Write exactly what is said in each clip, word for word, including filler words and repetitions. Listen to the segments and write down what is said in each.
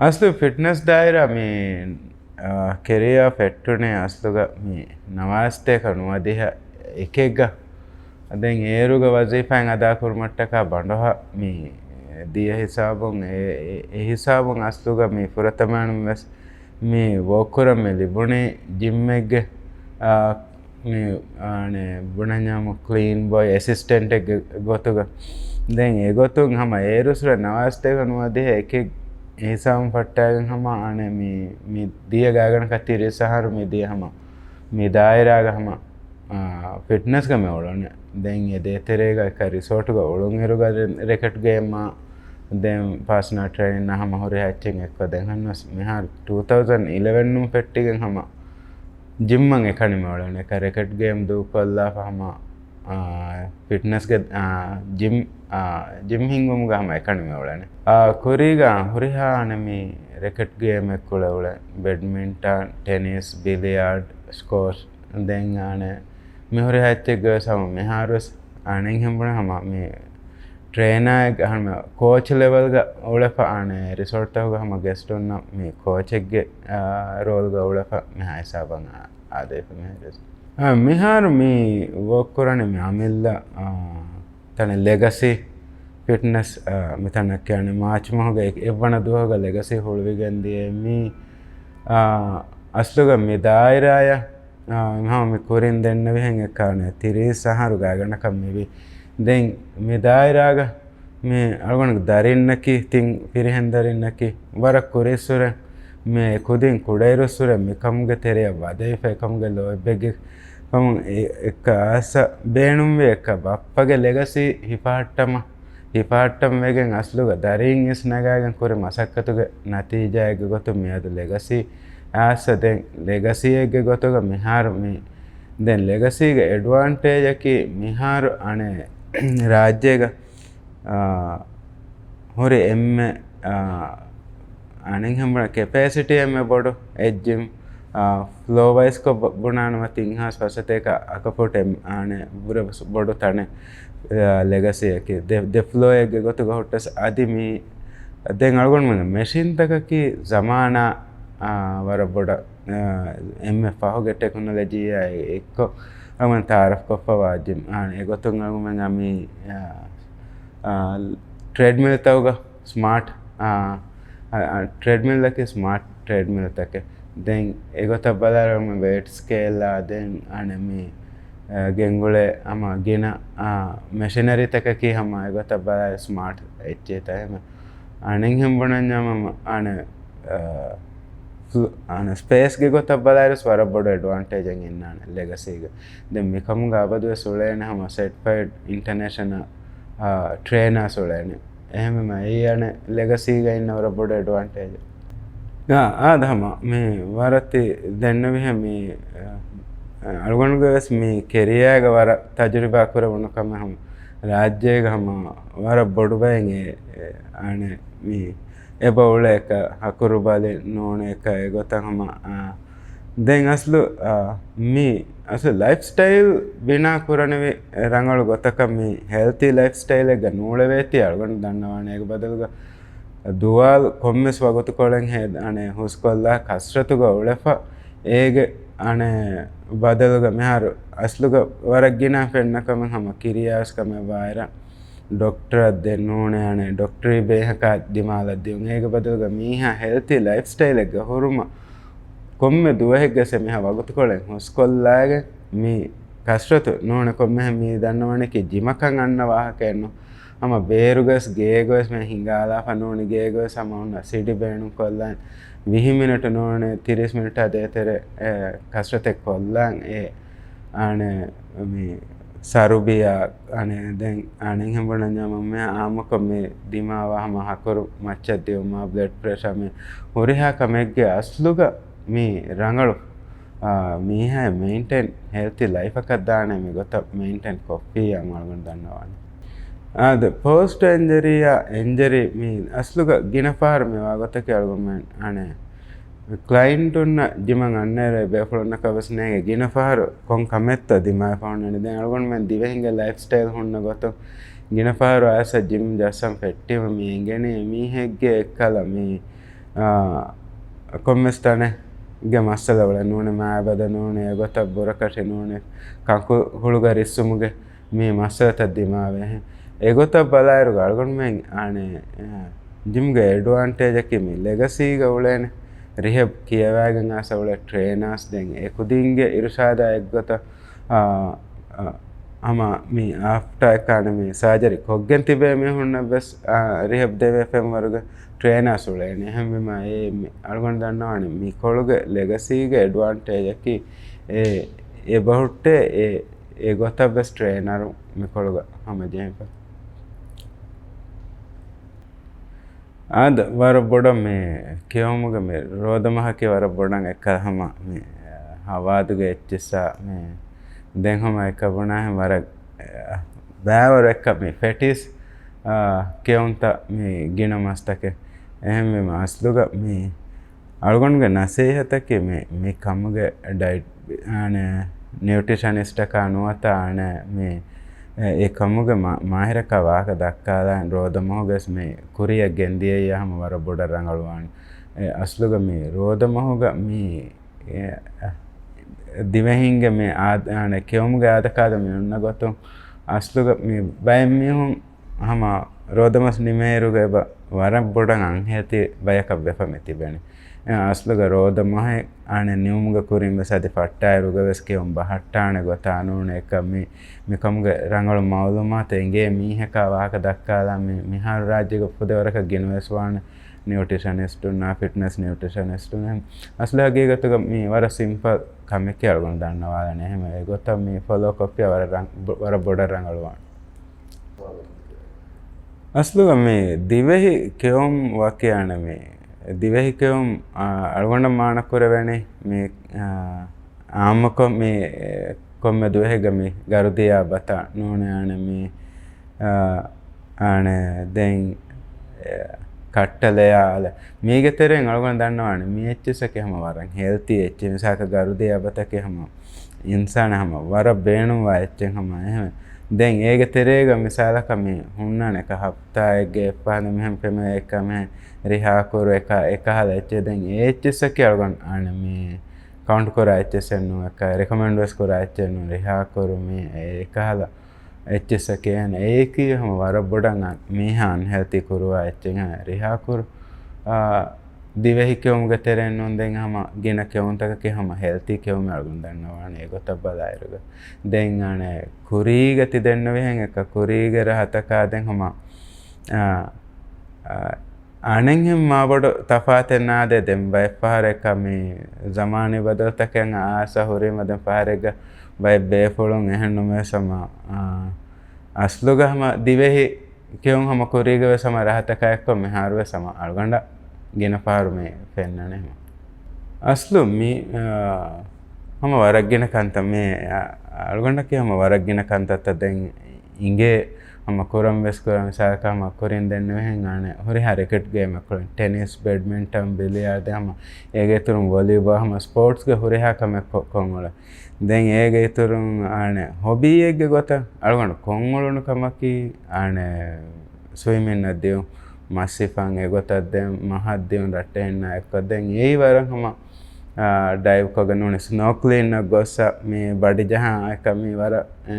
އަސްލު ފިޓްނަސް ދާއިރާ މި، އާ، ކެރިއާ ފެއްޓުނޭ އަސްލުގަ މި ނަވާސްތޭކަ ނުވަދިހަ އެކެއްގަ. ދެން އޭރުގަ ވަޒީފާއެއް އަދާކުރުމަށްޓަކާ ބަނޑޮހަ މި ދިޔަ ހިސާބުން، އެ، އެ، އެ ހިސާބުން އަސްލުގަ މި ފުރަތަމައިން ވެސް މި ވޯކް ކުރަން މި ލިބުނީ ޖިމްއެއްގެ، އާ، މި، އާނެ، ބުނަންޏާމު ކްލީން ބޮއި އެސިސްޓެންޓެއްގެ ގޮތުގަ. ދެން އެގޮތުން ހަމަ އޭރުސުރެ ނަވާސްތޭކަ ނުވަދިހަ އެކެއް ހިސާބުން ފައްޓާގެން ހަމަ، އާނެ، މި، މި ދިޔަ ގާގަނޑަކަށް ތިރީސް އަހަރު މި ދިޔަ ހަމަ މި ދާއިރާގަ ހަމަ، އާ، ފިޓްނަސްގަ މި އުޅުނެ. ދެން އެ ދޭތެރޭގަ އެކަ ރިސޯޓުގަ އުޅުންއިރުގަ ރެ-، ރެކެޓް ގޭމާ ދެން ޕާސަނަލް ޓްރެއިނަރ ހަމަ ހުރިހާ އެއްޗެއް އެއްކޮށް ދެން ހަންނަސް މިހާރު ޓޫ ތައުޒަން އިލެވެންނުން ފެއްޓިގެން ހަމަ ޖިމްއަށް އެކަނި މި އުޅެނީ. އެކަ ރެކެޓް ގޭމް ދޫކޮށްލާފަ ހަމަ، އާ، ފިޓްނަސްގެ، އާ، ޖިމް، އާ، ޖިމް ހިންގުމުގަ ހަމަ އެކަނި މި އުޅެނީ. އާ، ކުރީގަ ހުރިހާ އަނެ މި ރެކެޓް ގޭމެއް ކުޅެ އުޅެ، ބެޑްމިންޓަން، ޓެނިސް، ބިލިޔާޑް، ސްކޯޝް، ދެން އާނެ މި ހުރިހާ އެއްޗެއްގަ ވެސް ހަމަ މިހާރުވެސް އަނެއްހެން ބުނެ ހަމަ މި ޓްރޭނާއެއް ހަމަ ކޯޗް ލެވެލްގަ އުޅެފަ އާނެ ރިސޯޓްތަކުގަ ހަމަ ގެސްޓުންނަށް މި ކޯޗެއްގެ، އާ، ރޯލްގަ އުޅެފަ މިހާ ހިސާބަށް އާ، އާދޭފަ މިހާރުވެސް. އާ، މިހާރު މި ވޯކް ކުރަނީ މި އަމިއްލަ، އާ، ތަނެއް ލެގަސީ ފިޓްނަސް، އާ، މިތަނަށް ކިޔާނެ މާޗް މަހުގެ އެ-، އެއްވަނަ ދުވަހުގަ ލެގަސީ ހުޅުވިގެން ދިޔަ މި، އާ، އަސްލުގަ މި ދާއިރާޔަށް، އާ، ހަމަ މި ކުރިން ދެންނެވިހެން އެއްކާނެ ތިރީސް އަހަރު ގާގަނޑަކަށް މިވީ. ދެން މި ދާއިރާގަ މި އަޅުގަނޑު ދަރިންނަކީ، ތިން ފިރިހެން ދަރިންނަކީ ވަރަށް ކުރީއްސުރެ މި ކުދިން ކުޑައިރުއްސުރެ މިކަމުގެ ތެރެއަށް ވަދެވިފަ އެކަމުގެ ލޯތްބެއްގެ ކަމުން އެ-، އެއްކަ އާސަ ބޭނުންވި އެއްކަ ބައްޕަގެ ލެގަސީ ހިފަހައްޓަމަ، ހިފަހައްޓަން ވެގެން އަސްލުގަ ދަރީން އިސް ނަގާގެން ކުރި މަސައްކަތުގެ ނަތީޖާއެއްގެ ގޮތުން މިއަދު ލެގަސީ އާސަ ދެން ލެގަސީއެއްގެ ގޮތުގަ މިހާރު މި ދެން ލެގަސީގެ އެޑްވާންޓޭޖަކީ މިހާރު އަނެއް ރާއްޖޭގަ، އާ، ހުރި އެންމެ، އާ، އަނެއްހެން ބުނާ ކެޕޭސިޓީ އެންމެ ބޮޑު އެއް ޖިމް، އާ، ފްލޯ ވައިސްކޮށް ބަ-، ބުނާނަމަ ތިން ހާސް ފަސް ސަތޭކަ އަކަޕޮޓެއް އާނެ ވުރެ ބޮޑު ތަނެއް، އާ، ލެގަސީއަކީ. ދެ-، ދެ ފްލޯއެއްގެ ގޮތުގަ ހުއްޓަސް އަދި މި ދެން އަޅުގަނޑުމެން މެޝިންތަކަކީ ޒަމާނާ، އާ، ވަރަށް ބޮޑަށް، އާ، އެންމެ ފަހުގެ ޓެކްނޮލޮޖީއާ އެއްކޮށް އަޅުގަނޑު ތައާރަފްކޮށްފަވާ ޖިމް. އާނ، އެގޮތުން އަޅުގަނޑުމެން މި، އާ، އާ، ޓްރެޑްމިލްތަކުގަ ސްމާޓް، އާ، އާ، އާ، ޓްރެޑްމިލްއަކީ ސްމާޓް ޓްރެޑްމިލްތަކެއް. ދެން އެގޮތަށް ބަލާއިރު ވޭޓް ސްކޭލާ ދެން އާނ މި އަ، ގެންގުޅޭ ހަމަ ގިނަ، އަ، މެޝިނަރީތަކަކީ ހަމަ އެގޮތަށް ބަލާއިރު ސްމާޓް އެއްޗެއްތަ އެހެން. އަނެއްހެން ބުނަންޏާ ހަމަ އަނެއް، އަ، ފްލު-، އަނެއް ސްޕޭސްގެ ގޮތަށް ބަލާއިރު ވަރަށް ބޮޑު އެޑްވާންޓޭޖެއް އިންނާނެ ލެގަސީގަ. ދެން މިކަމުގަ އަބަދުވެސް އުޅޭނެ ހަމަ ސެޓްފައިޑް އިންޓަނޭޝަނަލް، އަ، ޓްރޭނާސް އުޅޭނެ. އެހެންވީމަ އެއީ އަނެއް ލެގަސީގަ އިންނަ ވަރަށް ބޮޑު އެޑްވާންޓޭޖެއް. އާ، އާދަ ހަމަ މި ވަރަށް ތި ދެންނެވިހެން މި، އަ، އަޅުގަނޑުގެ ވެސް މި ކެރިއާގަ ވަރަށް ތަޖުރިބާ ކުރެވުނު ކަމެއް ހަމަ ރާއްޖޭގަ ހަމަ ވަރަށް ބޮޑު ބައެއް އެ، އެ، އަނެއް މި އެބަ އުޅޭ އެކަ ހަކުރު ބަލި ނޫނޭ އެކަ އެގޮތަށް ހަމަ، އާ، ދެން އަސްލު، އާ، މި އަސްލު ލައިފް ސްޓައިލް ބިނާ ކުރަނިވި ރަނގަޅު ގޮތަކަށް މި ހެލްތީ ލައިފް ސްޓައިލެއްގަ ނޫޅެވޭތީ އަޅުގަނޑު ދަންނަވާނެ. އޭގެ ބަދަލުގަ ދުވާލު ކޮންމެސް ވަގުތުކޮޅެއް ހޭ-، އަނެއް ހުސްކޮށްލާ ކަސްރަތުގަ އުޅެފަ، އޭގެ އަނެއް ބަދަލުގަ މިހާރު އަސްލުގަ ވަރަށް ގިނަ ފެންނަ ކަމެއް ހަމަ ކިރިޔާސް ކަމެއް ވާއިރަށް ޑޮކްޓަރަށް ދޭން ނޫނޭ އަނެއް ޑޮކްޓަރީ ބޭހަކާ ދިމާލަށް ދިޔުން. އޭގެ ބަދަލުގަ މީހާ ހެލްތީ ލައިފް ސްޓައިލެއްގަ ހުރުމަށް ކޮންމެ ދުވަހެއްގަސް މިހާ ވަގުތުކޮޅެއް ހުސްކޮށްލާގެން މި ކަސްރަތު ނޫނެ ކޮންމެހެން މީ ދަންނަވަނީކީ ޖިމަކަށް އަންނަ ވާހަކައެއް ނޫން. ހަމަ ބޭރުގަސް ގޭގަސް މެ ހިނގާލާފަ ނޫނީ ގޭގަސް ހަމަ އޮންނަ ސިޑި ބޭނުން ކޮށްލާން ވިހި މިނެޓު ނޫނީ ތިރީސް މިނެޓާ ދޭތެރެ، އެ، ކަސްރަތެއް ކޮށްލާން އެ އާނެ މި ސަރުބިޔާ އާނެ ދެން އާނެ ހެނބުނަ ނަމަ މެ އާމަކޮށް މި ދިމާވާ ހަމަ ހަކުރު މައްޗަށް ދިއުމާ ބްލަޑް ޕްރެޝާ މި ހުރިހާ ކަމެއްގެ އަސްލުގަ މި ރަނގަޅު އާ، މީހާ މެއިންޓެން ހެލްތީ ލައިފަކަށް ދާނެ މި ގޮތަށް މެއިންޓެން ކޮށްފިއްޔާ އަޅުގަނޑު ދަންނަވާނެ. އާދެ، ޕޯސްޓް އިންޖަރީއާ އިންޖަރީ މި އަސްލުގަ ގިނަ ފަހަރު މި ވާގޮތަކީ އަޅުގަނޑުމެން އަނެއް ކްލައިންޓުންނަށް ޖިމަށް އަންނައިރު ބޭފުޅުންނަކަށް ވެސް ނޭނގެ ގިނަ ފަހަރު ކޮން ކަމެއްތޯ ދިމާވެފަ ހުންނަނީ. ދެން އަޅުގަނޑުމެން ދިވެހިންގެ ލައިފް ސްޓައިލް ހުންނަ ގޮތުން ގިނަ ފަހަރު އައިސް ޖިމް ޖައްސަން ފެއްޓީމަ މި އެނގެނީ އެމީހެއްގެ އެއްކަލަ މި ކޮންމެސް ތަނެއްގެ މައްސަލަ އުޅެ ނޫނެ، މާބަދަ ނޫނެ، އެގޮތަށް ބުރަކަށި ނޫނެ، ކަންކު ހުޅުގަ ރިއްސުމުގެ މި މައްސަލަތައް ދިމާވޭ. އެގޮތަށް ބަލާއިރުގަ އަޅުގަނޑުމެން އާނެ، އަ، ޖިމްގެ އެޑްވާންޓޭޖަކީ މި ލެގަސީގަ އުޅޭނެ. ރިހެބް ކިޔަވައިގެން އާސަ އުޅޭ ޓްރޭނާސް ދެން އެ ކުދިންގެ އިރުޝާދާ އެއްގޮތަށް، އާ، އާ، ހަމަ މި އާފްޓާ އެކާނެ މި ސާޖަރީ ކޮށްގެން ތިބޭ މީހުންނަށް ވެސް، އާ، ރިހެބް ދެވޭ ފެންވަރުގެ ޓްރޭނާސް އުޅޭނެ. އެހެންވީމަ އެ މި އަޅުގަނޑު ދަންނަވާނެ މިކޮޅުގެ ލެގަސީގެ އެޑްވާންޓޭޖަކީ އެ، އެ ބަހުއްޓޭ އެ، އެ ގޮތަށް ވެސް ޓްރޭނަރު މިކޮޅުގަ ހަމަ ޖެހިފަ. އާދަ، ވަރަށް ބޮޑަށް މި ކެއުމުގެ މި ރޯދަމަހަކީ ވަރަށް ބޮޑަށް އެއްކަލަ ހަމަ މި ހަވާދުގެ އެއްޗިއްސާ މި ދެން ހަމަ އެއްކަ ބުނާހެން ވަރަށް، އެ، ބައިވަރު އެއްކަ މި ފެޓީސް، އާ، ކެއުންތައް މި ގިނަ މަސްތަކެއް. އެހެންވީމަ އަސްލުގަ މި އަޅުގަނޑުގެ ނަސޭހަތަކީ މި، މި ކަމުގެ ޑައިޓް، އާނެ، ނިއުޓްރިޝަނިސްޓަކާ ނުވަތަ އާނެ، މި، އެ، އެ ކަމުގެ މަ-، މާހިރަކާ ވާހަކަ ދައްކާލާ ރޯދަމަހުގަސް މި ކުރިއަށް ގެންދިޔައްޔާ ހަމަ ވަރަށް ބޮޑަށް ރަނގަޅުވާނެ. އެ، އަސްލުގަ މި ރޯދަމަހުގަ މި، އެ، ދިވެހިންގެ މި އާދ-، އާނެ، ކެއުމުގެ އާދަކާދަ މި އޮންނަ ގޮތުން އަސްލުގަ މި ބައެއް މީހުން ހަމަ ރޯދަމަސް ނިމޭއިރުގަ އެބަ ވަރަށް ބޮޑަށް އަންހެލްތީ ބަޔަކަށް ވެފަ މި ތިބެނީ. އެ އަސްލުގަ ރޯދަމަހެއް އާނެ ނިމުމުގެ ކުރިން ވެސް އަދި ފައްޓާއިރުގަ ވެސް ކެއުން ބަހައްޓާނެ ގޮތާ ނޫނޭ އެކަ މި، މިކަމުގެ ރަނގަޅު މައުލޫމާތު އެނގޭ މީހަކާ ވާހަކަ ދައްކާލާ މި، މިހާރު ރާއްޖޭގަ ފުދޭވަރަކަށް ގިނަވެސް ވާނެ ނިއުޓްރިޝަނިސްޓުންނާ، ފިޓްނަސް ނިއުޓްރިޝަނިސްޓުން. އަސްލު ހަގީގަތުގަ މި ވަރަށް ސިމްޕަލް ކަމެކޭ އަޅުގަނޑު ދަންނަވާލަނީ. އެހެންވެ އެގޮތަށް މި ފޮލޯ ކޮށްފިއްޔާ ވަރަށް ރަން-، ބޮ-، ވަރަށް ބޮޑަށް ރަނގަޅުވާނެ. އަސްލުގަ މި ދިވެހި ކެއުން ވަކި އާނެ މި ދިވެހި ކެއުން، އާ، އަޅުގަނޑަށް މާނަ ކުރެވެނީ މި، އާ، އާއްމުކޮށް މި، އެ، ކޮންމެ ދުވަހެއްގަ މި ގަރުދިޔާ ބަތާ ނޫނޭ އާނެ މި، އާ، އާނެ ދެން، އެ، ކައްޓަލެޔާ އަލަ. މީގެ ތެރެއިން އަޅުގަނޑު ދަންނަވާނެ މި އެއްޗިއްސަކީ ހަމަ ވަރަށް ހެލްތީ އެއްޗެއް. މިސާލަކަށް ގަރުދިޔާ ބަތަކީ ހަމަ އިންސާނަށް ހަމަ ވަރަށް ބޭނުންވާ އެއްޗެއް ހަމަ އެހެން. ދެން އޭގެ ތެރޭގަ މިސާލަކަށް މި ހުންނާނެ އެކަ ހަފްތާއެއްގެ އެއްފަހަރު މިހެން ފެމޭ އެކަ މިހެން ރިހާކުރު އެކަ އެކަހަލަ އެއްޗެއް. ދެން އެ އެއްޗިއްސަކީ އަޅުގަނޑު އާނެ މި ކައުންޓް ކުރާ އެއްޗެއްސެއް ނޫން އެކަ ރެކޮމެންޑް ވެސް ކުރާ އެއްޗެއް ނޫން ރިހާކުރު މި އެކަހަލަ އެއްޗިއްސަކީ އެހެން. އެއީކީ ހަމަ ވަރަށް ބޮޑަށް އަން-، މީހާ އަންހެލްތީ ކުރުވާ އެއްޗެއް. ރިހާކުރު، އާ، ދިވެހި ކެއުމުގެ ތެރެއިން ނޫން ދެން ހަމަ ގިނަ ކެއުންތަކަކީ ހަމަ ހެލްތީ ކެއުމެއް އަޅުގަނޑު ދަންނަވާނެ އެގޮތަށް ބަލާއިރުގަ. ދެން އާނެ ކުރީގަ ތި ދެންނެވިހެން އެކަ ކުރީގެ ރަހަތަކާ ދެން ހަމަ، އާ، އާ، އަނެއްހެން މާބޮޑު ތަފާތެއް ނާދޭ. ދެން ބައެއްފަހަރަކަށް މި ޒަމާނީ ބަދަލުތަކެއް އައިސް ހުރީމަ ދެން ފަހަރެއްގަ ބައެއް ބޭފުޅުން އެހެން ނުމޭ ސަމާ، އާ، އަސްލުގަ ހަމަ ދިވެހި ކެއުން ހަމަ ކުރީގަ ވެސް ހަމަ ރަހަތަކާ އެއްކޮށް މިހާރު ވެސް ހަމަ އަޅުގަނޑަށް ގިނަ ފަހަރު މި ފެންނަނީ ހަމަ. އަސްލު މި، އާ، ހަމަ ވަރަށް ގިނަ ކަންތައް މި، އާ، އަޅުގަނޑަކީ ހަމަ ވަރަށް ގިނަ ކަންތައްތައް ދެން އިނގޭ ހަމަ ކުރަން ވެސް ކުރަން. މިސާލަކަށް ހަމަ ކުރިން ދެންނެވިހެން އާނެ ހުރިހާ ރެކެޓް ގޭމެއް ކުޅެން، ޓެނިސް، ބެޑްމިންޓަން، ބިލިޔާޑް ދެން ހަމަ އޭގެ އިތުރުން ވޮލީބޯލް ހަމަ ސްޕޯޓްސްގެ ހުރިހާ ކަމެއް ކޮ-، ކޮށް އުޅެން. ދެން އޭގެ އިތުރުން އާނެ ހޮބީއެއްގެ ގޮތަށް އަޅުގަނޑު ކޮށް އުޅުނު ކަމަކީ އާނެ ސްވިމިންއަށް ދިޔުން، މަސް ހިފަން އެގޮތަށް ދެން މަހަށް ދިޔުން ރައްޓެހިންނާ އެއްކޮށް ދެން އެއީ ވަރަށް ހަމަ، އާ، ޑައިވް ކޮށްގެން ނޫނީ ސްނޯކްލިންއަށް ގޮއްސަ މި ބަޑި ޖަހާ އެކަ މި ވަރަށް، އެ،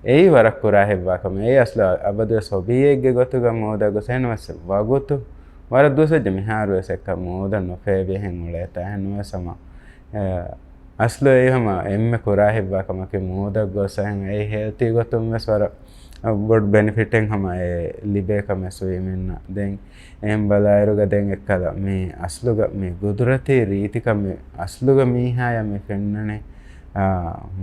އެއީ ވަރަށް ކުރާ ހިއްވާ ކަމެއް. އެއީ އަސްލު އަބަދުވެސް ހޮބީއެއްގެ ގޮތުގަ މޫދަށް ގޮސް އެހެންވެސް ވަގުތު ވަރަށް ދުވަސްވެއްޖެ މިހާރުވެސް އެކަ މޫދަށް ނުފޭބި އެހެން އުޅޭތާ އެހެންވެސް ހަމަ، އެ، އަސްލު އެއީ ހަމަ އެންމެ ކުރާ ހިއްވާ ކަމަކީ މޫދަށް ގޮސް އެހެން އެއީ ހެލްތީ ގޮތުން ވެސް ވަރަށް ބޮޑު ބެނިފިޓެއް ހަމަ އެ ލިބޭ ކަމެއް ސްވިމިންއަށް. ދެން އެހެން ބަލާއިރުގަ ދެން އެއްކަލަ މި އަސްލުގަ މި ގުދުރަތީ ރީތިކަމެއް އަސްލުގަ މީހާޔަށް މި ފެންނަނީ، އާ،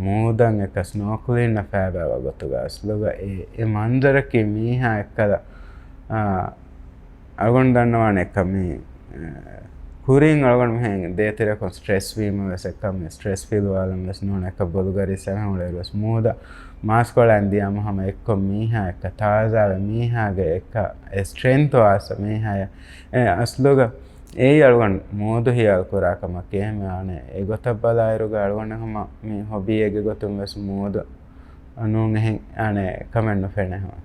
މޫދަށް އެކަ ސްނޯކްލިންއަށް ފައިބާ ވަގުތުގަ އަސްލުގަ އެ، އެ މަންޒަރަކީ މީހާ އެއްކަލަ، އާ، އަޅުގަނޑު ދަންނަވާނެ އެކަ މި، އެ، ކުރިން އަޅުގަނޑު މިހެން ދޭތެރެކޮށް ސްޓްރެސް ވީމަ ވެސް އެކަ މި ސްޓްރެސް ފީލް ވާލަން ވެސް ނޫން އެކަ ބޮލުގަ ރިއްސަން އުޅޭއިރު ވެސް މޫދަށް މާސްކޮޅައިން ދިޔާމަ ހަމަ އެއްކޮށް މީހާ އެއްކަ ތާޒާވެ މީހާގެ އެއްކަ އެ ސްޓްރެންތު އާސަ މީހާޔަށް. އެ އަސްލުގަ އެއީ އަޅުގަނޑު މޫދު ހިޔާލު ކުރާ ކަމަކީ އެހެންވެ އާނެ އެގޮތަށް ބަލާއިރުގަ އަޅުގަނޑަށް ހަމަ މި ހޮބީއެއްގެ ގޮތުން ވެސް މޫދު ނޫން އެހެން އާނެ ކަމެއް ނުފެނޭ ހަމަ.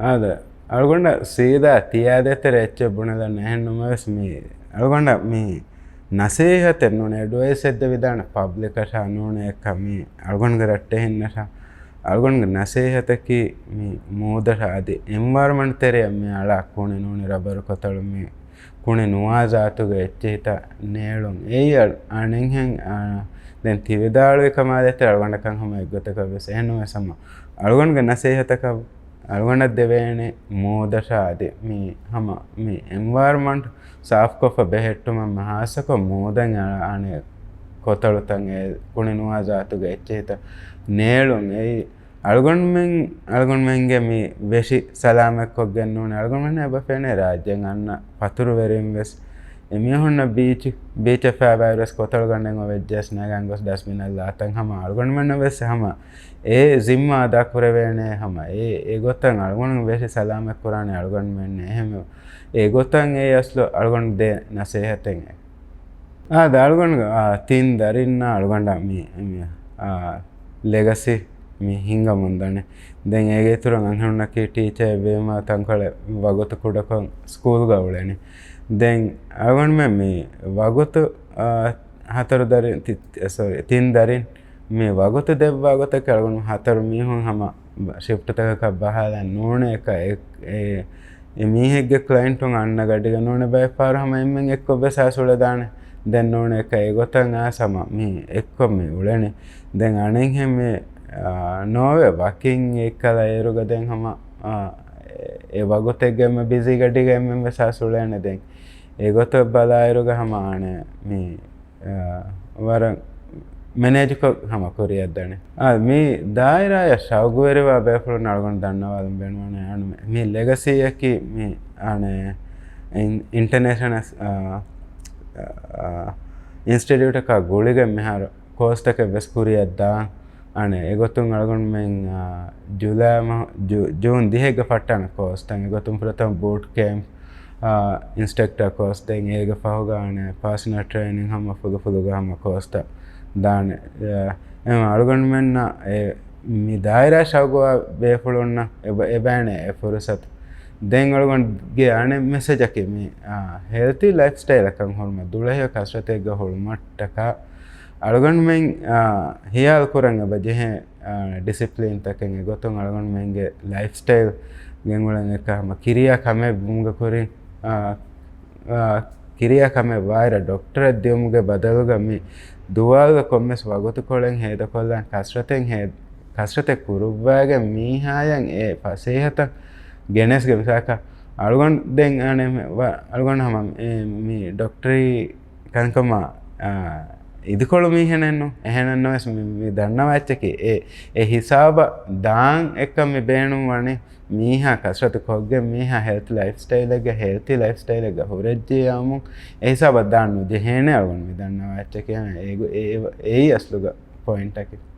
އާދެ، އަޅުގަނޑަށް ސީދާ ތިޔާދޭތެރެ އެއްޗެއް ބުނެލަން އެހެންނުމަވެސް މި އަޅުގަނޑަށް މި ނަސޭހަތެއް ނޫން، އެޑްވައިސް އެއް ދެވިދާނެ ޕަބްލިކަށާ ނޫން އެއްކަ މި އަޅުގަނޑުގެ ރައްޓެހިންނަށާ އަޅުގަނޑުގެ ނަސޭހަތަކީ މި މޫދަށާ އަދި އެންވަޔަރަމަންޓް ތެރެއަށް މި އަޅާ ކުނި ނޫނި ރަބަރު ކޮތަޅު މި ކުނި ނުވާ ޒާތުގެ އެއްޗިހިތައް ނޭޅުން. އެއީ އަ-، އަނެއްހެން، އާ، ދެން ތިވިދާޅުވި ކަމާ ދޭތެރެ އަޅުގަނޑަކަށް ހަމަ އެއްގޮތަކަށް ވެސް އެހެންނުވެސް ހަމަ އަޅުގަނޑުގެ ނަސޭހަތަކަށް އަޅުގަނޑަށް ދެވޭނެ މޫދަށާ އަދި މި ހަމަ މި އެންވަޔަރަމަންޓް ސާފްކޮށްފަ ބެހެއްޓުމަށް މި ހާއްސަކޮށް މޫދަށް އަ-، އަނެއް ކޮތަޅުތައް އެ ކުނި ނުވާ ޒާތުގެ އެއްޗިހިތައް ނޭޅުން. އެއީ އަޅުގަނޑުމެން، އަޅުގަނޑުމެންގެ މި ވެށި ސަލާމަތްކޮށްގެން ނޫން އަޅުގަނޑުމެން އެބަ ފެނޭ ރާއްޖޭން އަންނަ ފަތުރުވެރިން ވެސް އެމީހުންނަށް ބީޗް، ބީޗަށް ފައިބާއިރުވެސް ކޮތަޅު ގަނޑެއް އޮވެއްޖެސް ނޭގަން ގޮސް ޑަސްބިނަށް ލާތަން ހަމަ އަޅުގަނޑުމެންނަށް ވެސް ހަމަ އެ ޒިންމާ އަދާ ކުރެވޭނެ ހަމަ އެ، އެ ގޮތަށް އަޅުގަނޑު ވެށި ސަލާމަތް ކުރާނެ އަޅުގަނޑުމެން އެހެން އެ ގޮތަށް އެ އަސްލު އަޅުގަނޑު ދޭ ނަސޭހަތެއް އެ. އާ، ދެން އަޅުގަނޑު، އާ، ތިން ދަރިންނާ އަޅުގަނޑަށް މި، މި، އާ، ލެގަސީ މި ހިންގަމުން ދަނީ. ދެން އޭގެ އިތުރުން އަންހެނުންނަކީ ޓީޗަރެއް ވީމަ ތަންކޮޅެއް ވަގުތު ކުޑަކޮށް ސްކޫލްގަ އުޅެނީ. ދެން އަޅުގަނޑުމެން މި ވަގުތު، އާ، ހަތަރު ދަރިން، ތި-، ތި-، ސޮރީ، ތިން ދަރިން މި ވަގުތު ދެއްވާ ގޮތަކީ އަޅުގަނޑު ހަތަރު މީހުން ހަމަ ޝިފްޓްތަކަކަށް ބަހާލަން ނޫނޭ އެކަ އެ، އެ، އެ މީހެއްގެ ކްލައިންޓުން އަންނަ ގަޑިގަ ނޫނޭ ބައެއް ފަހަރު ހަމަ އެންމެން އެއްކޮށް ވެސް އައިސް އުޅެދާނެ. ދެން ނޫނޭ އެކަ އެގޮތަށް އައިސް ހަމަ މީ އެއްކޮށް މި އުޅެނީ. ދެން އަނެއްހެން މި، އާ، ނޯވޭ ވަކިން އެއްކަލަ އޭރުގަ ދެން ހަމަ، އާ، އެ ވަގުތެއްގެ އެންމެ ބިޒީ ގަޑިގަ އެންމެން ވެސް އައިސް އުޅޭނެ. ދެން އެގޮތަށް ބަލާއިރުގަ ހަމަ އަނެއް މި އާ، ވަރަށް މެނޭޖްކޮށް ހަމަ ކުރިއަށްދަނީ. އާ، މި ދާއިރާއަށް ޝައުގުވެރިވާ ބޭފުޅުން އަޅުގަނޑު ދަންނަވާލަން ބޭނުންވަނީ އަން މި ލެގަސީއަކީ މި އަނެއް އިން-، އިންޓަނޭޝަނަލް، އާ، އާ، އިންސްޓިޓިއުޓަކާ ގުޅިގެން މިހާރު ކޯސްތަކެއް ވެސް ކުރިއަށްދާން. އަނެއް އެގޮތުން އަޅުގަނޑުމެން، އާ، ޖުލައި މަހު-، ޖޫ-، ޖޫން ދިހެއްގަ ފައްޓާނެ ކޯސްތައް އެގޮތުން ފުރަތަމަ ބޫޓް ކޭމްޕް، އާ، އިންސްޓްރަކްޓަރ ކޯސް، ދެން އޭގެ ފަހުގަ އަނެއް ޕާސަނަލް ޓްރޭނިން ހަމަ ފުލުފުލުގަ ހަމަ ކޯސްތައް ދާނެ. އާ، އެހެން އަޅުގަނޑުމެންނަށް އެ މި ދާއިރާ ޝައުގުވާ ބޭފުޅުންނަށް އެބަ-، އެބައިނެ އެ ފުރުސަތު. ދެން އަޅުގަނޑުގެ އަނެއް މެސެޖަކީ މި، އާ، ހެލްތީ ލައިފް ސްޓައިލަކަށް ހުރުމަށް ދުޅަހެޔޮ ކަސްރަތެއްގަ ހުޅުމަށްޓަކާ އަޅުގަނޑުމެން، އާ، ހިޔާލު ކުރަން އެބަ ޖެހޭ، އާ، ޑިސިޕްލިންތަކެއް އެގޮތުން އަޅުގަނޑުމެންގެ ލައިފް ސްޓައިލް ގެންގުޅެން އެކަ ހަމަ ކިރިޔާ ކަމެއް ވުމުގެ ކުރިން، އާ، އާ، ކިރިޔާ ކަމެއް ވާއިރަށް ޑޮކްޓަރަށް ދިޔުމުގެ ބަދަލުގަ މި ދުވާލުގަ ކޮންމެސް ވަގުތުކޮޅެއް ހޭދަކޮށްލާން ކަސްރަތެއް ހޭ-، ކަސްރަތެއް ކުރުއްވާގެން މީހާޔަށް އެ ފަސޭހަތައް ގެނެސްގެ މިސާކަށް އަޅުގަނޑު ދެން އަނެއް މެ-، ވަ-، އަޅުގަނޑު ހަމަ އެ މި ޑޮކްޓަރީ ކަންކަމަށް، އާ، އިދިކޮޅު މީހެއްނެއްނު. އެހެނެއްނުވެސް މި، މި ދަންނަވާ އެއްޗަކީ އެ، އެ ހިސާބަށް ދާން އެއްކަން މި ބޭނުން ވަނީ. މީހާ ކަސްރަތު ކޮށްގެން މީހާ ހެލްތި ލައިފް ސްޓައިލެއްގަ، ހެލްތި ލައިފް ސްޓައިލެއްގަ ހުރެއްޖެޔާމު އެ ހިސާބަށް ދާން ނުޖެހޭނެ އަޅުގަނޑު މި ދަންނަވާ އެއްޗަކީ. އެ، އެ، އެއީ އަސްލުގަ ޕޮއިންޓަކީ.